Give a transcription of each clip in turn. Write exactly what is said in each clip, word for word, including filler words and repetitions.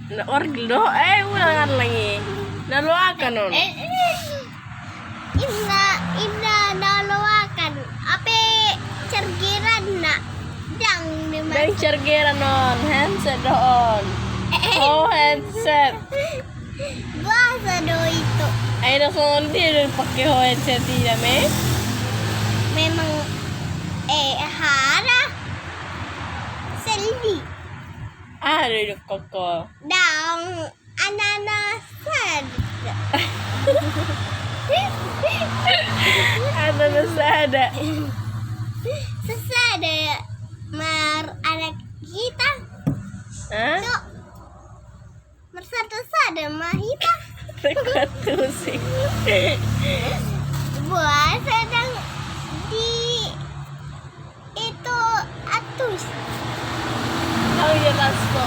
Na orgel do, eh, ulang lagi. Na loakan on. Inna, inna na loakan. Ape chargeranna? Ndang. Ndang chargeran on, handset do on. Oh, handset. Boasa do ito? Ai na songon dia do pake ho handset i da me. Memang, eh, hara. Seldi. Aha do didok ho? Ndang, anana sada. Anana sada. Sasada maranak hita. Hah? Marsada-sada ma hita. Rekuat tusi. Boasa ndang di itu atus. Ndang jelas do.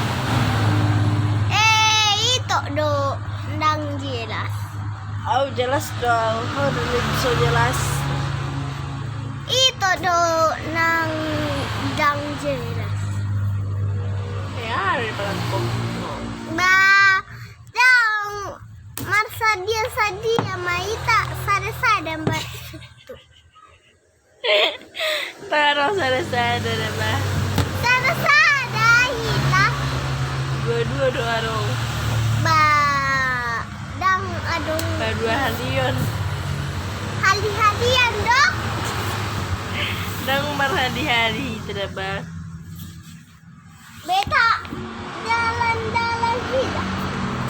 Eh, itu do ndang jelas. Au jelas do, au do bisa jelas. Itu do nang ndang jelas. Ya, ada di platform. Ba, ndang marsadia-sadia ma hita sada-sada mba. Ndang adong sada-sada da ba. Sada-sada hita. Dua-dua do adong. Ba, ndang adong. Ba dua halion. Hali-halian do. Ndang marhali-hali hita da ba. Beta dalan-dalan hita.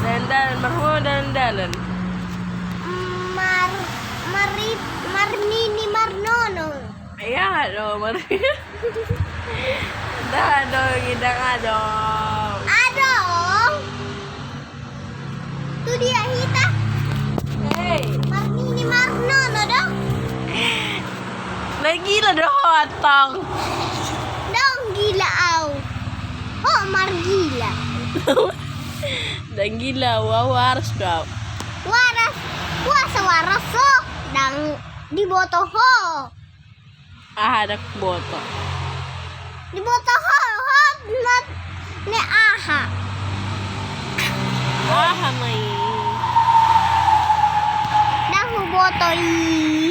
Dalan-dalan, marhua dalan-dalan. Mar, mari, marnini marnono. Ia do, mar. Ndang adong, ndang adong. Adong. Tu dia hita? Hei. Marnini marnono do. Na gila do ho antong. Ndang gila au. Ho margila. Ndang gila au, au waras do au. Waras. Boasa waras ho? Ndang diboto ho. Aha ndang huboto? Diboto ho, ho, na, na aha? Aha ma i? Ndang huboto i.